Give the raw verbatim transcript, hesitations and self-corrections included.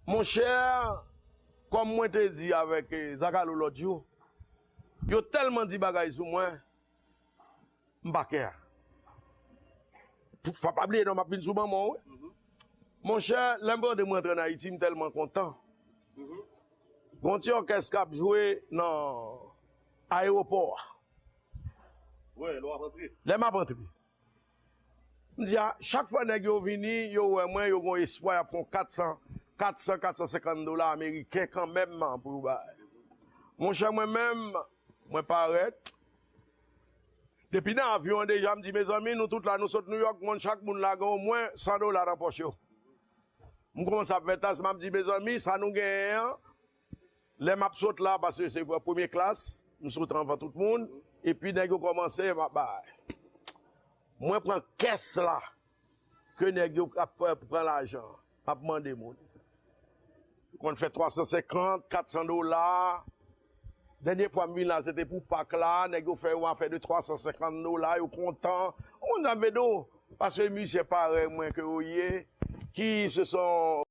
Monchè, kòm mwen te di avèk eh, Zakalo lòt jou, yo tèlman di bagay sou mwen, m pa kè. Fò pa bliye non, m ap vin sou manman w, wi. Monchè, lè m rantre, mwen rantre ann Ayiti, m tèlman kontan. Gon ti òkès k ap jwe nan ayewopò a. Lè m ap antre. M di a, chak fwa nèg yo vini, yo wè mwen, yo gon espwa, y ap fè yon kat san, kat san, kat san senkant dola ameriken kanmenm pou yo bay. Monchè, mwen menm, mwen parèt. Depi nan avyon an deja, m di, mezanmi, nou tout la, nou sot Nouyòk, moun, chak moun la gen omwen san dola nan pòch yo. M kòmanse ap fè tas, m ap di, mezanmi, sa nou genyen an, lè m ap sot la, paske se premye klas, m sot anvan tout moun, epi nèg yo kòmanse, m ap bay. Mwen pran kès la, ke nèg yo ap pran lajan, m ap mande moun. Yo konn fè twa san senkant, kat san dola. Dènye fwa m vin la, se te pou Pak la, nèg yo fè yon afè de twa san senkant dola, yo kontan. Ou konn sa m vle di w? Paske misye parèy mwen ke yo ye, ki se son